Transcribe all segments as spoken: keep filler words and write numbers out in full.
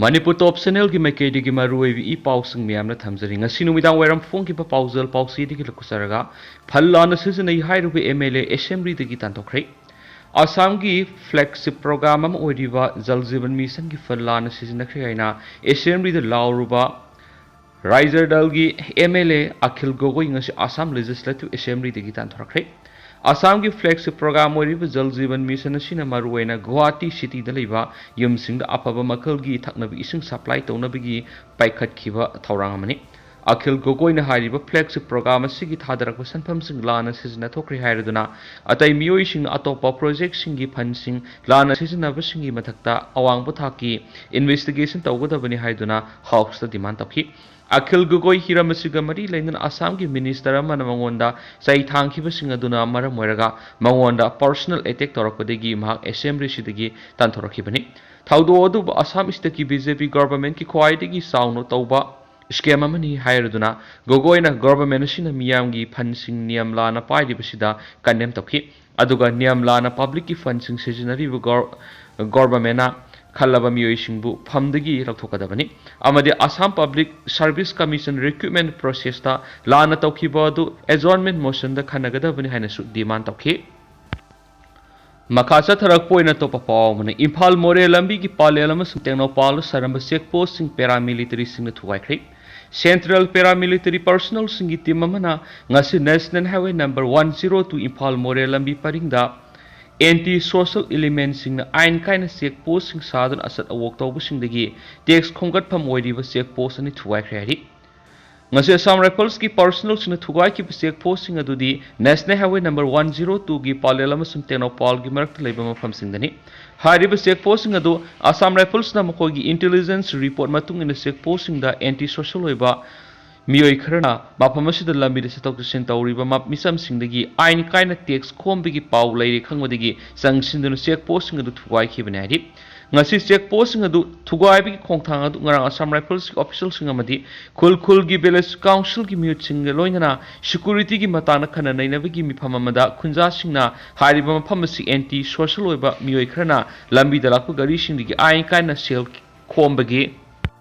ꯃꯅꯤꯄꯨꯔ ꯇꯣꯞ ꯆꯦꯅꯦꯜꯒꯤ ꯃꯥꯏꯀꯩꯗꯒꯤ ꯃꯔꯨꯑꯣꯏꯕ ꯏ ꯄꯥꯎꯁꯤꯡ ꯃꯌꯥꯝꯅ ꯊꯝꯖꯔꯤ꯫ ꯉꯁꯤ ꯅꯨꯃꯤꯗꯥꯡ ꯋꯥꯏꯔꯝ ꯐꯣꯡꯈꯤꯕ ꯄꯥꯎꯖꯦꯜ ꯄꯥꯎꯆꯦꯗꯒꯤ ꯂꯧꯈꯠꯆꯔꯒ, ꯐꯟ ꯂꯥꯟꯅ ꯁꯤꯖꯤꯟꯅꯩ ꯍꯥꯏꯔꯨꯕ ꯑꯦꯝ ꯑꯦꯜ ꯑꯦ ꯑꯦꯁꯦꯝꯕ꯭ꯂꯤꯗꯒꯤ ꯇꯥꯟꯊꯣꯛꯈ꯭ꯔꯦ꯫ ꯑꯁꯥꯝꯒꯤ ꯐ꯭ꯂꯦꯒꯁꯤꯞ ꯄ꯭ꯔꯣꯒ꯭ꯔꯥꯝ ꯑꯃ ꯑꯣꯏꯔꯤꯕ ꯖꯜ ꯖꯤꯕꯟ ꯃꯤꯁꯟꯒꯤ ꯐꯟ ꯂꯥꯟꯅ ꯁꯤꯖꯤꯟꯅꯈ꯭ꯔꯦ ꯍꯥꯏꯅ ꯑꯦꯁꯦꯝꯕ꯭ꯂꯤꯗ ꯂꯥꯎꯔꯨꯕ ꯔꯥꯏꯖꯔ ꯗꯜꯒꯤ ꯑꯦꯝ ꯑꯦꯜ ꯑꯦ ꯑꯈꯤꯜ ꯒꯣꯒꯣꯏ ꯉꯁꯤ ꯑꯁꯥꯝ ꯂꯦꯖꯤꯁꯂꯦꯇꯤꯚ ꯑꯦꯁꯦꯝꯕ꯭ꯂꯤꯗꯒꯤ ꯇꯥꯟꯊꯣꯔꯛꯈ꯭ꯔꯦ꯫ ꯑꯁꯥꯝꯒꯤ ꯐ꯭ꯂꯦꯒꯁꯤꯞ ꯄ꯭ꯔꯣꯒ꯭ꯔꯥꯝ ꯑꯣꯏꯔꯤꯕ ꯖꯜ ꯖꯤꯕꯟ ꯃꯤꯁꯟ ꯑꯁꯤꯅ ꯃꯔꯨꯑꯣꯏꯅ ꯒꯨꯋꯥꯍꯥꯇꯤ ꯁꯤꯇꯤꯗ ꯂꯩꯕ ꯌꯨꯝꯁꯤꯡꯗ ꯑꯐꯕ ꯃꯈꯜꯒꯤ ꯊꯛꯅꯕ ꯏꯁꯤꯡ ꯁꯄ꯭ꯂꯥꯏ ꯇꯧꯅꯕꯒꯤ ꯄꯥꯏꯈꯠꯈꯤꯕ ꯊꯧꯔꯥꯡ ꯑꯃꯅꯤ꯫ ꯑꯈꯤꯜ ꯒꯣꯒꯣꯏꯅ ꯍꯥꯏꯔꯤꯕ ꯐ꯭ꯂꯦꯒꯁꯤꯞ ꯄ꯭ꯔꯣꯒ꯭ꯔꯥꯝ ꯑꯁꯤꯒꯤ ꯊꯥꯗꯔꯛꯄ ꯁꯦꯟꯐꯝꯁꯤꯡ ꯂꯥꯟꯅ ꯁꯤꯖꯤꯟꯅꯊꯣꯛꯈ꯭ꯔꯦ ꯍꯥꯏꯔꯗꯨꯅ, ꯑꯇꯩ ꯃꯤꯑꯣꯏꯁꯤꯡꯅ ꯑꯇꯣꯞꯄ ꯄ꯭ꯔꯣꯖꯦꯛꯁꯤꯡꯒꯤ ꯐꯟꯁꯤꯡ ꯂꯥꯟꯅ ꯁꯤꯖꯤꯟꯅꯕꯁꯤꯡꯒꯤ ꯃꯊꯛꯇ ꯑꯋꯥꯡꯕ ꯊꯥꯛꯀꯤ ꯏꯟꯚꯦꯁꯇꯤꯒꯦꯁꯟ ꯇꯧꯒꯗꯕꯅꯤ ꯍꯥꯏꯗꯨꯅ ꯍꯥꯎꯁꯇ ꯗꯤꯃꯥꯟ ꯇꯧꯈꯤ꯫ ꯑꯈꯤꯜ ꯒꯣꯒꯣꯏ ꯍꯤꯔꯝ ꯑꯁꯤꯒ ꯃꯔꯤ ꯂꯩꯅꯅ ꯑꯁꯥꯝꯒꯤ ꯃꯤꯅꯤꯁꯇꯔ ꯑꯃꯅ ꯃꯉꯣꯟꯗ ꯆꯩ ꯊꯥꯡꯈꯤꯕꯁꯤꯡ ꯑꯗꯨꯅ ꯃꯔꯝ ꯑꯣꯏꯔꯒ ꯃꯉꯣꯟꯗ ꯄꯔꯁꯣꯅꯦꯜ ꯑꯦꯇꯦꯛ ꯇꯧꯔꯛꯄꯗꯒꯤ ꯃꯍꯥꯛ ꯑꯦꯁꯦꯝꯕ꯭ꯂꯤꯁꯤꯗꯒꯤ ꯇꯥꯟꯊꯣꯔꯛꯈꯤꯕꯅꯤ꯫ ꯊꯧꯗꯣꯛ ꯑꯗꯨꯕꯨ ꯑꯁꯥꯝ ꯁ꯭ꯇꯦꯠꯀꯤ ꯕꯤ ꯖꯦ ꯄꯤ ꯒꯣꯚꯔꯟꯃꯦꯟꯠꯀꯤ ꯈ꯭ꯋꯥꯏꯗꯒꯤ ꯆꯥꯎꯅ ꯇꯧꯕ ꯁ꯭ꯀꯦꯝ ꯑꯃꯅꯤ ꯍꯥꯏꯔꯗꯨꯅ ꯒꯣꯒꯣꯏꯅ ꯒꯣꯚꯔꯟꯃꯦꯟꯠ ꯑꯁꯤꯅ ꯃꯤꯌꯥꯝꯒꯤ ꯐꯟꯁꯤꯡ ꯅꯤꯌꯝ ꯂꯥꯟꯅ ꯄꯥꯏꯔꯤꯕꯁꯤꯗ ꯀꯟꯗꯦꯝ ꯇꯧꯈꯤ꯫ ꯑꯗꯨꯒ ꯅꯤꯌꯝ ꯂꯥꯟꯅ ꯄꯕ꯭ꯂꯤꯛꯀꯤ ꯐꯟꯁꯤꯡ ꯁꯤꯖꯤꯟꯅꯔꯤꯕ ꯒꯣꯔ-, ꯒꯣꯚꯔꯟꯃꯦꯟꯠꯅ ꯈꯜꯂꯕ ꯃꯤꯑꯣꯏꯁꯤꯡꯕꯨ ꯐꯝꯗꯒꯤ ꯂꯧꯊꯣꯛꯀꯗꯕꯅꯤ ꯑꯃꯗꯤ Assam public service commission recruitment ꯄ꯭ꯔꯣꯁꯦꯁꯇ ꯂꯥꯟꯅ ꯇꯧꯈꯤꯕ ꯑꯗꯨ ꯑꯦꯖꯣꯔꯟꯃꯦꯟꯠ ꯃꯣꯁꯟꯗ ꯈꯟꯅꯒꯗꯕꯅꯤ ꯍꯥꯏꯅꯁꯨ ꯗꯤꯃꯥꯟ ꯇꯧꯈꯤ꯫ ꯃꯈꯥ ꯆꯠꯊꯔꯛꯄ ꯑꯣꯏꯅ ꯑꯇꯣꯞꯄ ꯄꯥꯎ ꯑꯃꯅ, ꯏꯝꯐꯥꯜ ꯃꯣꯔꯦ ꯂꯝꯕꯤꯒꯤ ꯄꯥꯂꯦꯜ ꯑꯃꯁꯨꯡ ꯇꯦꯡꯅꯧꯄꯜꯗ ꯁꯥꯔꯝꯕ ꯆꯦꯛ ꯄꯣꯁꯁꯤꯡ ꯄꯦꯔꯥꯃꯤꯂꯤꯇꯔꯤꯁꯤꯡꯅ ꯊꯨꯒꯥꯏꯈ꯭ꯔꯦ꯫ ꯁꯦꯟꯇ꯭ꯔꯦꯜ ꯄꯦꯔꯥꯃꯤꯂꯤꯇꯔꯤ ꯄꯔꯁꯣꯅꯦꯜꯁꯤꯡꯒꯤ ꯇꯤꯝ ꯑꯃꯅ ꯉꯁꯤ national highway number one zero two Imphal ꯃꯣꯔꯦ ꯂꯝꯕꯤ ꯄꯔꯤꯡꯗ ꯑꯦꯟꯇꯤ ꯁꯣꯁꯦꯜ ꯏꯂꯤꯃꯦꯟꯠꯁꯤꯡꯅ ꯑꯥꯏꯟ ꯀꯥꯏꯅ ꯆꯦꯛ ꯄꯣꯁꯁꯤꯡ ꯁꯥꯗꯨꯅ ꯑꯁꯠ ꯑꯋꯣꯛ ꯇꯧꯕꯁꯤꯡꯗꯒꯤ ꯇꯦꯛꯁ ꯈꯣꯝꯒꯠꯐꯝ ꯑꯣꯏꯔꯤꯕ ꯆꯦꯛ ꯄꯣꯁ ꯑꯅꯤ ꯊꯨꯒꯥꯏꯈ꯭ꯔꯦ ꯍꯥꯏꯔꯤ꯫ ꯉꯁꯤ ꯑꯁꯥꯝ ꯔꯥꯏꯐꯜꯁꯀꯤ ꯄꯔꯁꯣꯅꯦꯜꯁꯤꯡꯅ ꯊꯨꯒꯥꯏꯈꯤꯕ ꯆꯦꯛ ꯄꯣꯁꯁꯤꯡ ꯑꯗꯨꯗꯤ national highway number one zero ꯇꯨꯒꯤ ꯄꯥꯂꯦꯜ ꯑꯃꯁꯨꯡ ꯇꯦꯡꯅꯧꯄꯥꯜꯒꯤ ꯃꯔꯛꯇ ꯂꯩꯕ ꯃꯐꯝꯁꯤꯡꯗꯅꯤ꯫ ꯍꯥꯏꯔꯤꯕ ꯆꯦꯛ ꯄꯣꯁꯁꯤꯡ ꯑꯗꯨ ꯑꯁꯥꯝ ꯔꯥꯏꯐꯜꯁꯅ ꯃꯈꯣꯏꯒꯤ ꯏꯟꯇꯦꯂꯤꯖꯦꯟꯁ ꯔꯤꯄꯣꯔꯠ ꯃꯇꯨꯡ ꯏꯟꯅ ꯆꯦꯛ ꯄꯣꯁꯁꯤꯡꯗ ꯑꯦꯟꯇꯤ ꯁꯣꯁꯦꯜ ꯑꯣꯏꯕ ꯃꯤꯑꯣꯏ ꯈꯔꯅ ꯃꯐꯝ ꯑꯁꯤꯗ ꯂꯝꯕꯤꯗ ꯆꯠꯊꯣꯛ ꯆꯠꯁꯤꯟ ꯇꯧꯔꯤꯕ ꯃ-, ꯃꯤꯆꯝꯁꯤꯡꯗꯒꯤ ꯑꯥꯏꯟ ꯀꯥꯏꯅ ꯇꯦꯛꯁ ꯈꯣꯝꯕꯒꯤ ꯄꯥꯎ ꯂꯩꯔꯦ ꯈꯪꯕꯗꯒꯤ ꯆꯪꯁꯤꯟꯗꯨꯅ ꯆꯦꯛ ꯄꯣꯁꯁꯤꯡ ꯑꯗꯨ ꯊꯨꯒꯥꯏꯈꯤꯕꯅꯤ ꯍꯥꯏꯔꯤ꯫ ꯉꯁꯤ ꯆꯦꯛ ꯄꯣꯁꯁꯤꯡ ꯑꯗꯨ ꯊꯨꯒꯥꯏꯕꯒꯤ ꯈꯣꯡꯊꯥꯡ ꯑꯗꯨ ꯉꯔꯥꯡ ꯑꯁꯥꯝ ꯔꯥꯏꯐꯜꯁꯀꯤ ꯑꯣꯐꯤꯁꯦꯜꯁꯤꯡ ꯑꯃꯗꯤ ꯈꯨꯜ ꯈꯨꯜꯒꯤ ꯚꯤꯂꯦꯖ ꯀꯥꯎꯟꯁꯤꯜꯒꯤ ꯃꯤꯍꯨꯠꯁꯤꯡꯒ ꯂꯣꯏꯅꯅ ꯁꯦꯀ꯭ꯌꯨꯔꯤꯇꯤꯒꯤ ꯃꯇꯥꯡꯗ ꯈꯟꯅ ꯅꯩꯅꯕꯒꯤ ꯃꯤꯐꯝ ꯑꯃꯗ ꯈꯨꯟꯖꯥꯁꯤꯡꯅ ꯍꯥꯏꯔꯤꯕ ꯃꯐꯝ ꯑꯁꯤ ꯑꯦꯟꯇꯤ ꯁꯣꯁꯦꯜ ꯑꯣꯏꯕ ꯃꯤꯑꯣꯏ ꯈꯔꯅ ꯂꯝꯕꯤꯗ ꯂꯥꯛꯄ ꯒꯥꯔꯤꯁꯤꯡꯗꯒꯤ ꯑꯥꯏꯟ ꯀꯥꯏꯅ ꯁꯦꯜ ꯈꯣꯝꯕꯒꯤ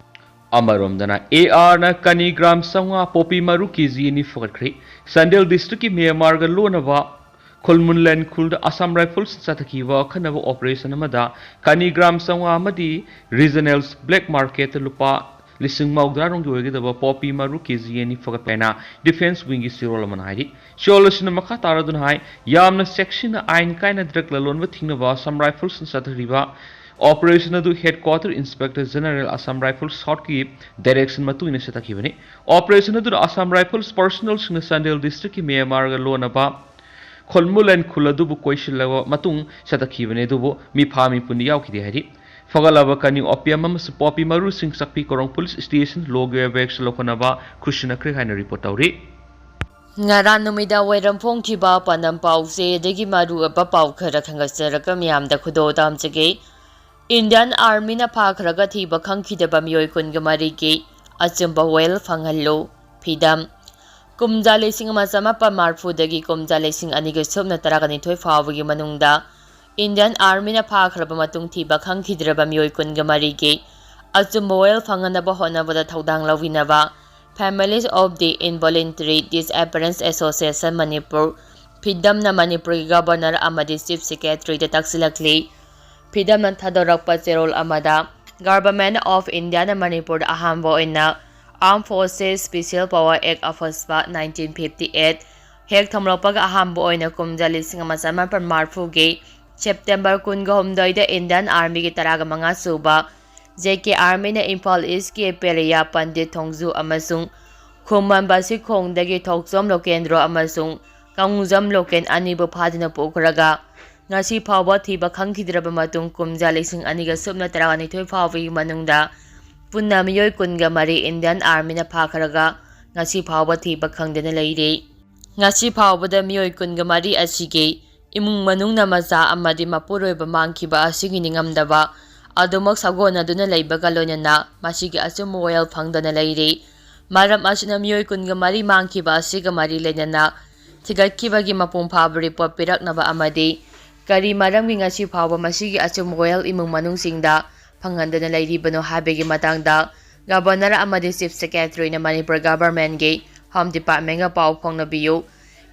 ꯑꯃꯔꯣꯝꯗꯅ ꯑꯦ ꯑꯥꯔꯅ ꯀꯅꯤ ꯒ꯭ꯔꯥꯝ ꯆꯥꯝꯃꯉꯥ, ꯄꯣꯄꯤ ꯃꯔꯨ ꯀꯦ ꯖꯤ ꯑꯅꯤ ꯐꯒꯠꯈ꯭ꯔꯦ꯫ ꯆꯥꯟꯗꯦꯜ ꯗꯤꯁꯇ꯭ꯔꯤꯛꯀꯤ ꯃꯦꯟꯃꯥꯔꯒ ꯂꯣꯟꯅꯕ ꯈꯨꯜꯃꯨꯂꯦꯟ ꯈꯨꯜꯗ ꯑꯁꯥꯝ ꯔꯥꯏꯐꯜꯁ ꯆꯠꯊꯈꯤꯕ ꯑꯈꯟꯅꯕ ꯑꯣꯄꯔꯦꯁꯟ ꯑꯃꯗ ꯀꯅꯤ ꯒ꯭ꯔꯥꯝ ꯆꯥꯝꯃꯉꯥ ꯑꯃꯗꯤ ꯔꯤꯖꯅꯦꯜ ꯕ꯭ꯂꯦꯛ ꯃꯥꯔꯀꯦꯠꯇ ꯂꯨꯄꯥ ꯂꯤꯁꯤꯡ ꯃꯧꯗ꯭ꯔꯥꯔꯣꯝꯒꯤ ꯑꯣꯏꯒꯗꯕ ꯄꯣꯄꯤ ꯃꯔꯨ ꯀꯦ ꯖꯤ ꯑꯅꯤ ꯐꯒꯠꯄ ꯍꯥꯏꯅ ꯗꯤꯐꯦꯟꯁ ꯋꯤꯡꯒꯤ ꯆꯦꯔꯣꯜ ꯑꯃꯅ ꯍꯥꯏꯔꯤ꯫ ꯆꯦꯔꯣꯜ ꯑꯁꯤꯅ ꯃꯈꯥ ꯇꯥꯔꯗꯨꯅ ꯍꯥꯏ, ꯌꯥꯝꯅ ꯆꯦꯛꯁꯤꯟꯅ ꯑꯥꯏꯟ ꯀꯥꯏꯅ ꯗ꯭ꯔꯒ ꯂꯂꯣꯟꯕ ꯊꯤꯡꯅꯕ ꯑꯁꯥꯝ ꯔꯥꯏꯐꯜꯁꯅ ꯆꯠꯊꯔꯤꯕ ꯑꯣꯄꯔꯦꯁꯟ ꯑꯗꯨ headquarter inspector general Assam rifles ꯁꯥꯎꯠꯀꯤ ꯗꯥꯏꯔꯦꯛꯁꯟ ꯃꯇꯨꯡ ꯏꯟꯅ ꯆꯠꯊꯈꯤꯕꯅꯤ꯫ ꯑꯣꯄꯔꯦꯁꯟ ꯑꯗꯨꯗ ꯑꯁꯥꯝ ꯔꯥꯏꯐꯜꯁ ꯄꯔꯁꯅꯦꯜꯁꯤꯡꯅ ꯆꯥꯟꯗꯦꯜ ꯗꯤꯁꯇ꯭ꯔꯤꯛꯀꯤ ꯃꯦꯟꯃꯥꯔꯒ ꯂꯣꯟꯅꯕ ꯈꯣꯜꯃꯨꯂꯦꯟ ꯈꯨꯜ ꯑꯗꯨꯕꯨ ꯀꯣꯏꯁꯤꯜꯂꯕ ꯃꯇꯨꯡ ꯆꯠꯊꯈꯤꯕꯅꯤ, ꯑꯗꯨꯕꯨ ꯃꯤꯐꯥ ꯃꯤꯄꯨꯟꯗꯤ ꯌꯥꯎꯈꯤꯗꯦ ꯍꯥꯏꯔꯤ꯫ ꯐꯒꯠꯂꯕ ꯀꯅꯤ ꯑꯣꯄꯤꯌꯝ ꯑꯃꯁꯨꯡ ꯄꯣꯄꯤ ꯃꯔꯨꯁꯤꯡ ꯆꯥꯛꯄꯤ ꯀꯣꯔꯣꯡ ꯄꯨꯂꯤꯁ ꯁ꯭ꯇꯦꯁꯟ ꯂꯣꯒꯤ ꯕꯦꯛꯁ ꯂꯧꯈꯠꯅꯕ ꯈꯨꯠꯁꯤꯟꯅꯈ꯭ꯔꯦ ꯍꯥꯏꯅ ꯔꯤꯄꯣꯔꯠ ꯇꯧꯔꯤ꯫ ꯉꯔꯥꯡ ꯅꯨꯃꯤꯗꯥꯡ ꯋꯥꯏꯔꯝ ꯐꯣꯡꯈꯤꯕ ꯄꯥꯟꯗꯝ ꯄꯥꯎꯁꯦ ꯑꯗꯒꯤ ꯃꯔꯨꯑꯣꯏꯕ ꯄꯥꯎ ꯈꯔ ꯈꯟꯒꯠꯆꯔꯒ ꯃꯤꯌꯥꯝꯗ ꯈꯨꯗꯣꯜ ꯇꯝꯖꯒꯦ꯫ ꯏꯟꯗꯤꯌꯟ ꯑꯥꯔꯃꯤꯅ ꯐꯥꯈ꯭ꯔꯒ ꯊꯤꯕ ꯈꯪꯈꯤꯗꯕ ꯃꯤꯑꯣꯏ ꯀꯨꯟꯒ ꯃꯔꯤꯒꯤ ꯑꯆꯨꯝꯕ ꯋꯥꯌꯦꯜ ꯐꯪꯍꯜꯂꯨ꯫ ꯐꯤꯗꯝ: ꯀꯨꯝꯖꯥ ꯂꯤꯁꯤꯡ ꯑꯃ ꯆꯃꯥꯄꯟ ꯃꯔꯤꯐꯨꯗꯒꯤ ꯀꯨꯝꯖꯥ ꯂꯤꯁꯤꯡ ꯑꯅꯤꯒ ꯁꯨꯞꯅ ꯇꯔꯥꯒꯅꯤꯊꯣꯏ ꯐꯥꯎꯕꯒꯤ ꯃꯅꯨꯡꯗ ꯏꯟꯗꯤꯌꯟ ꯑꯥꯔꯃꯤꯅ ꯐꯥꯈ꯭ꯔꯕ ꯃꯇꯨꯡ ꯊꯤꯕ ꯈꯪꯈꯤꯗ꯭ꯔꯕ ꯃꯤꯑꯣꯏ ꯀꯨꯟꯒ ꯃꯔꯤꯒꯤ ꯑꯆꯨꯝꯕ ꯋꯥꯌꯦꯜ ꯐꯪꯍꯟꯅꯕ ꯍꯣꯠꯅꯕꯗ ꯊꯧꯗꯥꯡ ꯂꯧꯕꯤꯅꯕ Families of the Involuntary Disappearance Association Manipur, ꯐꯤꯗꯝꯅ ꯃꯅꯤꯄꯨꯔꯒꯤ ꯒꯕꯔꯅꯔ ꯑꯃꯗꯤ ꯆꯤꯐ ꯁꯦꯀ꯭ꯔꯦꯇꯔꯤꯗ ꯇꯥꯛꯁꯤꯜꯂꯛꯂꯤ꯫ ꯐꯤꯗꯝꯅ ꯊꯥꯗꯣꯔꯛꯄ ꯆꯦꯔꯣꯜ ꯑꯃꯗ, Government of Indiaꯅ ꯃꯅꯤꯄꯨꯔꯗ ꯑꯍꯥꯟꯕ ꯑꯣꯏꯅ Armed Forces Special Power Act of Pushpa nineteen fifty eight ꯍꯦꯛ ꯊꯝꯂꯛꯄꯒ ꯑꯍꯥꯟꯕ ꯑꯣꯏꯅ ꯀꯨꯝꯖꯥ ꯂꯤꯁꯤꯡ ꯑꯃ ꯆꯃꯥꯄꯟ ꯃꯔꯤꯐꯨꯒꯤ ꯁꯦꯞꯇꯦꯝꯕꯔ ꯀꯨꯟꯒ ꯍꯨꯝꯗꯣꯏꯗ ꯏꯟꯗꯤꯌꯟ ꯑꯥꯔꯃꯤꯒꯤ ꯇꯔꯥꯒ ꯃꯉꯥ ꯁꯨꯕ ꯖꯦ ꯀꯦ ꯑꯥꯔꯃꯤꯅ ꯏꯝꯐꯥꯜ ꯏꯁꯀꯤ ꯄꯦꯔꯤꯌꯥ, ꯄꯟꯗꯤꯠ ꯊꯣꯡꯖꯨ ꯑꯃꯁꯨꯡ ꯈꯨꯃꯟ ꯕꯥꯁꯤꯈꯣꯡꯗꯒꯤ ꯊꯣꯛꯆꯣꯝ ꯂꯣꯀꯦꯟꯗ꯭ꯔꯣ ꯑꯃꯁꯨꯡ ꯀꯥꯡꯖꯝ ꯂꯣꯀꯦꯟ ꯑꯅꯤꯕꯨ ꯐꯥꯗꯨꯅ ꯄꯨꯈ꯭ꯔꯒ ꯉꯁꯤ ꯐꯥꯎꯕ ꯊꯤꯕ ꯈꯪꯈꯤꯗ꯭ꯔꯕ ꯃꯇꯨꯡ ꯀꯨꯝꯖꯥ ꯂꯤꯁꯤꯡ ꯑꯅꯤꯒ ꯁꯨꯞꯅ ꯇꯔꯥꯅꯤꯊꯣꯏ ꯐꯥꯎꯕꯒꯤ ꯃꯅꯨꯡꯗ ꯄꯨꯟꯅ ꯃꯤꯑꯣꯏ ꯀꯨꯟꯒ ꯃꯔꯤ ꯏꯟꯗꯤꯌꯟ ꯑꯥꯔꯃꯤꯅ ꯐꯥꯈ꯭ꯔꯒ ꯉꯁꯤ ꯐꯥꯎꯕ ꯊꯤꯕ ꯈꯪꯗꯅ ꯂꯩꯔꯤ꯫ ꯉꯁꯤ ꯐꯥꯎꯕꯗ ꯃꯤꯑꯣꯏ ꯀꯨꯟꯒ ꯃꯔꯤ ꯑꯁꯤꯒꯤ ꯏꯃꯨꯡ ꯃꯅꯨꯡꯅ ꯃꯆꯥ ꯑꯃꯗꯤ ꯃꯄꯨꯔꯣꯏꯕ ꯃꯥꯡꯈꯤꯕ ꯑꯁꯤꯒꯤ ꯅꯤꯡꯉꯝꯗꯕ ꯑꯗꯨꯃꯛ ꯁꯥꯒꯣꯟꯅꯗꯨꯅ ꯂꯩꯕꯒ ꯂꯣꯏꯅꯅ ꯃꯁꯤꯒꯤ ꯑꯆꯨꯝꯕ ꯋꯥꯌꯦꯜ ꯐꯪꯗꯅ ꯂꯩꯔꯤ꯫ ꯃꯔꯝ ꯑꯁꯤꯅ ꯃꯤꯑꯣꯏ ꯀꯨꯟꯒ ꯃꯔꯤ ꯃꯥꯡꯈꯤꯕ ꯑꯁꯤꯒ ꯃꯔꯤ ꯂꯩꯅꯅ ꯊꯤꯒꯠꯈꯤꯕꯒꯤ ꯃꯄꯨꯡ ꯐꯥꯕ ꯔꯤꯄꯣꯔꯠ ꯄꯤꯔꯛꯅꯕ ꯑꯃꯗꯤ ꯀꯔꯤ ꯃꯔꯝꯒꯤ ꯉꯁꯤ ꯐꯥꯎꯕ ꯃꯁꯤꯒꯤ ꯑꯆꯨꯝꯕ ꯋꯥꯌꯦꯜ ꯏꯃꯨꯡ ꯃꯅꯨꯡꯁꯤꯡꯗ ꯐꯪꯍꯟꯗꯅ ꯂꯩꯔꯤꯕꯅꯣ ꯍꯥꯏꯕꯒꯤ ꯃꯇꯥꯡꯗ Governor ꯑꯃꯗꯤ Chief Secretaryꯅ ꯃꯅꯤꯄꯨꯔ Governmentꯀꯤ Home Departmentꯒ ꯄꯥꯎ ꯐꯥꯎꯅꯕꯤꯌꯨ꯫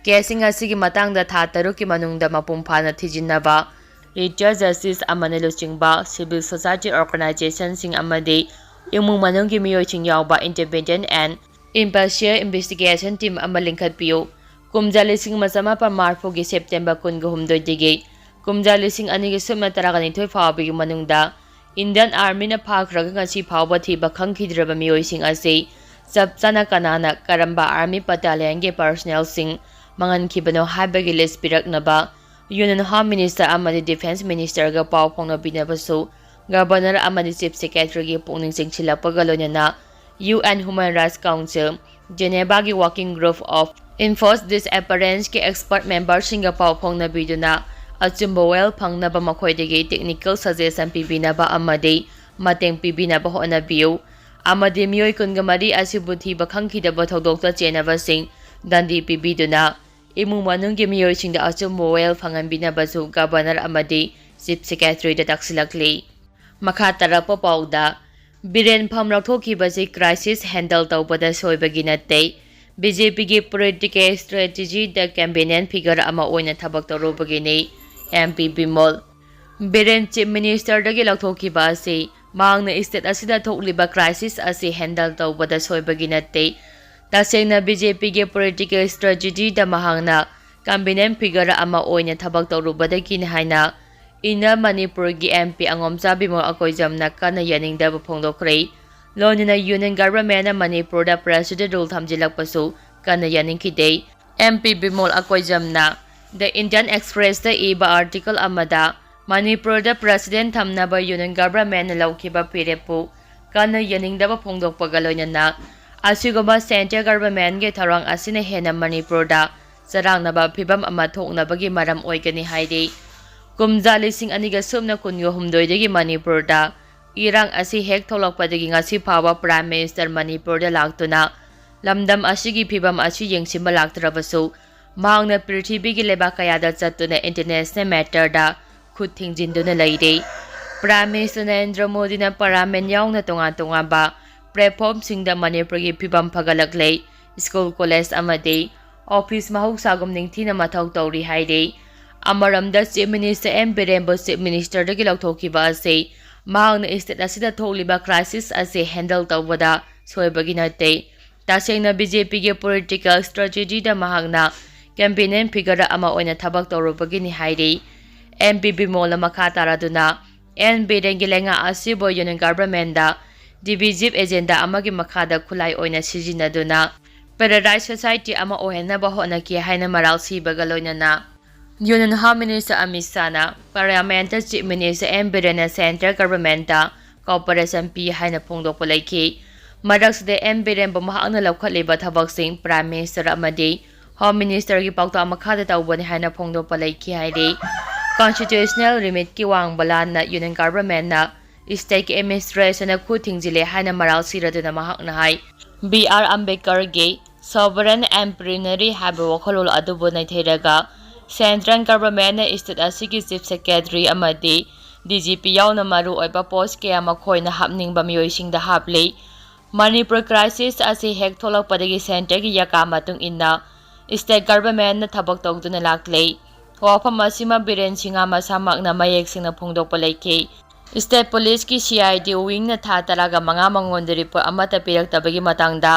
Caseꯁꯤꯡ ꯑꯁꯤꯒꯤ ꯃꯇꯥꯡꯗ ꯊꯥ ꯇꯔꯨꯛꯀꯤ ꯃꯅꯨꯡꯗ ꯃꯄꯨꯡ ꯐꯥꯅ ꯊꯤꯖꯤꯟꯅꯕ Retired Justice ꯑꯃꯅ ꯂꯨꯆꯤꯡꯕ civil society organizationꯁꯤꯡ ꯑꯃꯗꯤ ꯏꯃꯨꯡ ꯃꯅꯨꯡꯒꯤ ꯃꯤꯑꯣꯏꯁꯤꯡ ꯌꯥꯎꯕ independent and impartial investigation team ꯑꯃ ꯂꯤꯡꯈꯠꯄꯤꯌꯨ꯫ ꯀꯨꯝꯖꯥ ꯂꯤꯁꯤꯡ ꯑꯃ ꯆꯃꯥꯄꯟ ꯃꯔꯤꯐꯨꯒꯤ September ꯀꯨꯟꯒ ꯍꯨꯝꯗꯣꯏꯗꯒꯤ ꯀꯨꯝꯖꯥ ꯂꯤꯁꯤꯡ ꯑꯅꯤꯒꯤ ꯁꯨꯞꯅ ꯇꯔꯥꯅꯤꯊꯣꯏ ꯐꯥꯎꯕꯒꯤ ꯃꯅꯨꯡꯗ Indian Armyꯅ ꯐꯥꯈ꯭ꯔꯒ ꯉꯁꯤ ꯐꯥꯎꯕ ꯊꯤꯕ ꯈꯪꯈꯤꯗ꯭ꯔꯕ ꯃꯤꯑꯣꯏꯁꯤꯡ ꯑꯁꯤ ꯆꯞ ꯆꯥꯅ ꯀꯅꯥꯅ ꯀꯔꯝꯕ Army Battalionꯒꯤ personnelꯁꯤꯡ ꯃꯥꯡꯍꯟꯈꯤꯕꯅꯣ ꯍꯥꯏꯕꯒꯤ list ꯄꯤꯔꯛꯅꯕ Union Home Minister ꯑꯃꯗꯤ Defence Ministerꯒ ꯄꯥꯎ ꯐꯥꯎꯅꯕꯤꯅꯕꯁꯨ Governor ꯑꯃꯗꯤ Chief Secretaryꯒꯤ ꯄꯨꯛꯅꯤꯡ ꯆꯤꯡꯁꯤꯜꯂꯛꯄꯒ ꯂꯣꯏꯅꯅ UN Human Rights Council Genevaꯒꯤ Working Group of Enforced Disappearanceꯀꯤ expert memberꯁꯤꯡꯒ ꯄꯥꯎ ꯐꯥꯎꯅꯕꯤꯗꯨꯅ ꯑꯆꯨꯝꯕ ꯋꯥꯌꯦꯜ ꯐꯪꯅꯕ ꯃꯈꯣꯏꯗꯒꯤ technical suggestion ꯄꯤꯕꯤꯅꯕ ꯑꯃꯗꯤ ꯃꯇꯦꯡ ꯄꯤꯕꯤꯅꯕ ꯍꯣꯠꯅꯕꯤꯌꯨ꯫ ꯑꯃꯗꯤ ꯃꯤꯑꯣꯏ ꯀꯨꯟꯒ ꯃꯔꯤ ꯑꯁꯤꯕꯨ ꯊꯤꯕ ꯈꯪꯈꯤꯗꯕ ꯊꯧꯗꯣꯛꯇ ꯆꯦꯟꯅꯕꯁꯤꯡ ꯗꯟꯗꯤ ꯄꯤꯕꯤꯗꯨꯅ ꯏꯃꯨꯡ ꯃꯅꯨꯡꯒꯤ ꯃꯤꯑꯣꯏꯁꯤꯡꯗ ꯑꯆꯨꯝꯕ ꯋꯥꯌꯦꯜ ꯐꯪꯍꯟꯕꯤꯅꯕꯁꯨ Governor ꯑꯃꯗꯤ Chief Secretaryꯗ ꯇꯥꯛꯁꯤꯜꯂꯛꯂꯤ꯫ ꯃꯈꯥ ꯇꯥꯔꯛꯄ ꯄꯥꯎꯗ, ꯕꯤꯔꯦꯟ ꯐꯝ ꯂꯧꯊꯣꯛꯈꯤꯕꯁꯤ crisis handle ꯇꯧꯕꯗ ꯁꯣꯏꯕꯒꯤ ꯅꯠꯇꯦ, BJPꯒꯤ political strategyꯗ convenient figure ꯑꯃ ꯑꯣꯏꯅ ꯊꯕꯛ ꯇꯧꯔꯨꯕꯒꯤꯅꯤ, MP ꯕꯤꯃꯣꯜ꯫ ꯕꯤꯔꯦꯟ Chief Ministerꯗꯒꯤ ꯂꯧꯊꯣꯛꯈꯤꯕ ꯑꯁꯤ ꯃꯍꯥꯛꯅ state ꯑꯁꯤꯗ ꯊꯣꯛꯂꯤꯕ crisis ꯑꯁꯤ handle ꯇꯧꯕꯗ ꯁꯣꯏꯕꯒꯤ ꯅꯠꯇꯦ꯫ ꯇꯁꯦꯡꯅ BJPꯒꯤ political strategyꯗ ꯃꯍꯥꯛꯅ convenient figure ꯑꯃ ꯑꯣꯏꯅ ꯊꯕꯛ ꯇꯧꯔꯨꯕꯗꯒꯤꯅꯤ ꯍꯥꯏꯅ Inner ꯃꯅꯤꯄꯨꯔꯒꯤ MP ꯑꯉꯣꯝꯆꯥ ꯕꯤꯃꯣꯜ ꯑꯀꯣꯏꯖꯝꯅ ꯀꯟꯅ ꯌꯥꯅꯤꯡꯗꯕ ꯐꯣꯡꯗꯣꯛꯈ꯭ꯔꯦ꯫ ꯂꯣꯏꯅꯅ Union Governmentꯅ ꯃꯅꯤꯄꯨꯔꯗ President rule ꯊꯝꯖꯤꯜꯂꯛꯄꯁꯨ ꯀꯟꯅ ꯌꯥꯅꯤꯡꯈꯤꯗꯦ꯫ MP ꯕꯤꯃꯣꯜ ꯑꯀꯣꯏꯖꯝꯅ The Indian Expressꯇ ꯏꯕ article ꯑꯃꯗ ꯃꯅꯤꯄꯨꯔꯗ President ꯊꯝꯅꯕ Union Governmentꯅ ꯂꯧꯈꯤꯕ ꯐꯤꯔꯦꯞꯄꯨ ꯀꯟꯅ ꯌꯥꯅꯤꯡꯗꯕ ꯐꯣꯡꯗꯣꯛꯄꯒ ꯂꯣꯏꯅꯅ ꯑꯁꯤꯒꯨꯝꯕ Central Governmentꯒꯤ ꯊꯧꯔꯥꯡ ꯑꯁꯤꯅ ꯍꯦꯟꯅ ꯃꯅꯤꯄꯨꯔꯗ ꯆꯔꯥꯡꯅꯕ ꯐꯤꯚꯝ ꯑꯃ ꯊꯣꯛꯅꯕꯒꯤ ꯃꯔꯝ ꯑꯣꯏꯒꯅꯤ ꯍꯥꯏꯔꯤ꯫ ꯀꯨꯝꯖꯥ ꯂꯤꯁꯤꯡ ꯑꯅꯤꯒ ꯁꯨꯞꯅ ꯀꯨꯟꯒ ꯍꯨꯝꯗꯣꯏꯗꯒꯤ ꯃꯅꯤꯄꯨꯔꯗ ꯏꯔꯥꯡ ꯑꯁꯤ ꯍꯦꯛ ꯊꯣꯛꯂꯛꯄꯗꯒꯤ ꯉꯁꯤ ꯐꯥꯎꯕ Prime Minister ꯃꯅꯤꯄꯨꯔꯗ ꯂꯥꯛꯇꯨꯅ ꯂꯝꯗꯝ ꯑꯁꯤꯒꯤ ꯐꯤꯚꯝ ꯑꯁꯤ ꯌꯦꯡꯁꯤꯟꯕ ꯂꯥꯛꯇ꯭ꯔꯕꯁꯨ, ꯃꯍꯥꯛꯅ ꯄ꯭ꯔꯤꯊꯤꯕꯤꯒꯤ ꯂꯩꯕꯥꯛ ꯀꯌꯥꯗ ꯆꯠꯇꯨꯅ international matterꯗ ꯈꯨꯠ ꯊꯤꯡꯖꯤꯟꯗꯨꯅ ꯂꯩꯔꯤ꯫ Prime Minister ꯅꯔꯦꯟꯗ꯭ꯔ ꯃꯣꯗꯤꯅ Parliament ꯌꯥꯎꯅ ꯇꯣꯉꯥꯟ ꯇꯣꯉꯥꯟꯕ platformꯁꯤꯡꯗ ꯃꯅꯤꯄꯨꯔꯒꯤ ꯐꯤꯕꯝ ꯐꯒꯠꯂꯛꯂꯦ, school, college ꯑꯃꯗꯤ office ꯃꯍꯧꯁꯥꯒꯨꯝ ꯅꯤꯡꯊꯤꯅ ꯃꯊꯧ ꯇꯧꯔꯤ ꯍꯥꯏꯔꯤ꯫ ꯑꯃꯔꯣꯝꯗ Chief Minister ꯑꯦꯟ ꯕꯤꯔꯦꯟꯕꯨ Chief Ministerꯗꯒꯤ ꯂꯧꯊꯣꯛꯈꯤꯕ ꯑꯁꯤ ꯃꯍꯥꯛꯅ state ꯑꯁꯤꯗ ꯊꯣꯛꯂꯤꯕ crisis ꯑꯁꯤ handle ꯇꯧꯕꯗ ꯁꯣꯏꯕꯒꯤ ꯅꯠꯇꯦ꯫ ꯇꯁꯦꯡꯅ BJPꯒꯤ political strategyꯗ ꯃꯍꯥꯛꯅ convenient figure ꯑꯃ ꯑꯣꯏꯅ ꯊꯕꯛ ꯇꯧꯔꯨꯕꯒꯤꯅꯤ ꯍꯥꯏꯔꯤ꯫ MP ꯕꯤꯃꯣꯜꯅ ꯃꯈꯥ ꯇꯥꯔꯗꯨꯅ ꯑꯦꯟ ꯕꯤꯔꯦꯟꯒꯤ ꯂꯩꯉꯥꯛ ꯑꯁꯤꯕꯨ Union Governmentꯗ divisive agenda ꯑꯃꯒꯤ ꯃꯈꯥꯗ ꯈꯨꯠꯂꯥꯏ ꯑꯣꯏꯅ ꯁꯤꯖꯤꯟꯅꯗꯨꯅ paradise society ꯑꯃ ꯑꯣꯏꯍꯟꯅꯕ ꯍꯣꯠꯅꯈꯤ ꯍꯥꯏꯅ ꯃꯔꯥꯜ ꯁꯤꯕꯒ ꯂꯣꯏꯅꯅ Union Home Minister ꯑꯃꯤꯠ ꯁꯥꯍꯅ Parliamentꯇ Chief Minister ꯑꯦꯟ ꯕꯤꯔꯦꯟꯅ Central Governmentꯇ cooperation ꯄꯤ ꯍꯥꯏꯅ ꯐꯣꯡꯗꯣꯛꯄ ꯂꯩꯈꯤ꯫ ꯃꯔꯛꯁꯤꯗ ꯑꯦꯟ ꯕꯤꯔꯦꯟꯕꯨ ꯃꯍꯥꯛꯅ ꯂꯧꯈꯠꯂꯤꯕ ꯊꯕꯛꯁꯤꯡ Prime Minister ꯑꯃꯗꯤ Home Ministerꯒꯤ ꯄꯥꯎꯇꯥꯛ ꯃꯈꯥꯗ ꯇꯧꯕꯅꯤ ꯍꯥꯏꯅ ꯐꯣꯡꯗꯣꯛꯄ ꯂꯩꯈꯤ ꯍꯥꯏꯔꯤ꯫ Constitutional limitꯀꯤ ꯋꯥꯡꯃ ꯂꯥꯟꯅ Union Governmentꯅ stateꯀꯤ administrationꯗ ꯈꯨꯠ ꯊꯤꯡꯖꯤꯜꯂꯦ ꯍꯥꯏꯅ ꯃꯔꯥꯜ ꯁꯤꯔꯗꯨꯅ ꯃꯍꯥꯛꯅ ꯍꯥꯏ꯫ ꯕꯤ ꯑꯥꯔ ꯑꯝꯕꯦꯗꯀꯔꯒꯤ Sovereign and Plenary ꯍꯥꯏꯕ ꯋꯥꯈꯜꯂꯣꯟ ꯑꯗꯨꯕꯨ ꯅꯩꯊꯩꯔꯒ Central Governmentꯅ state ꯑꯁꯤꯒꯤ Chief Secretary ꯑꯃꯗꯤ DGP ꯌꯥꯎꯅ ꯃꯔꯨꯑꯣꯏꯕ post ꯀꯌꯥ ꯃꯈꯣꯏꯅ ꯍꯥꯞꯅꯤꯡꯕ ꯃꯤꯑꯣꯏꯁꯤꯡꯗ ꯍꯥꯞꯂꯤ꯫ ꯃꯅꯤꯄꯨꯔ crisis ꯑꯁꯤ ꯍꯦꯛ ꯊꯣꯛꯂꯛꯄꯗꯒꯤ Centreꯒꯤ ꯌꯥꯀꯥ ꯃꯇꯨꯡ ꯏꯟꯅ state governmentꯅ ꯊꯕꯛ ꯇꯧꯗꯨꯅ ꯂꯥꯛꯂꯤ꯫ ꯋꯥꯐꯝ ꯑꯁꯤꯃ ꯕꯤꯔꯦꯟ ꯁꯤꯡꯍ ꯃꯁꯥꯃꯛꯅ ꯃꯌꯦꯛ ꯁꯦꯡꯅ ꯐꯣꯡꯗꯣꯛꯄ ꯂꯩꯈꯤ꯫ State Policeꯀꯤ CID wingꯅ ꯊꯥ ꯇꯔꯥꯒ ꯃꯉꯥ ꯃꯉꯣꯟꯗ report ꯑꯃꯠꯇ ꯄꯤꯔꯛꯇꯕꯒꯤ ꯃꯇꯥꯡꯗ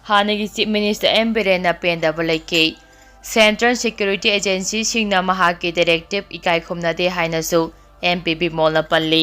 ꯍꯥꯟꯅꯒꯤ Chief Minister ꯑꯦꯟ ꯕꯤꯔꯦꯟꯅ ꯄꯦꯟꯗꯕ ꯂꯩꯈꯤ꯫ Central Security Agencyꯁꯤꯡꯅ ꯃꯍꯥꯛꯀꯤ directive ꯏꯀꯥꯏ ꯈꯨꯝꯅꯗꯦ ꯍꯥꯏꯅꯁꯨ MP ꯕꯤꯃꯣꯜꯅ ꯄꯜꯂꯤ꯫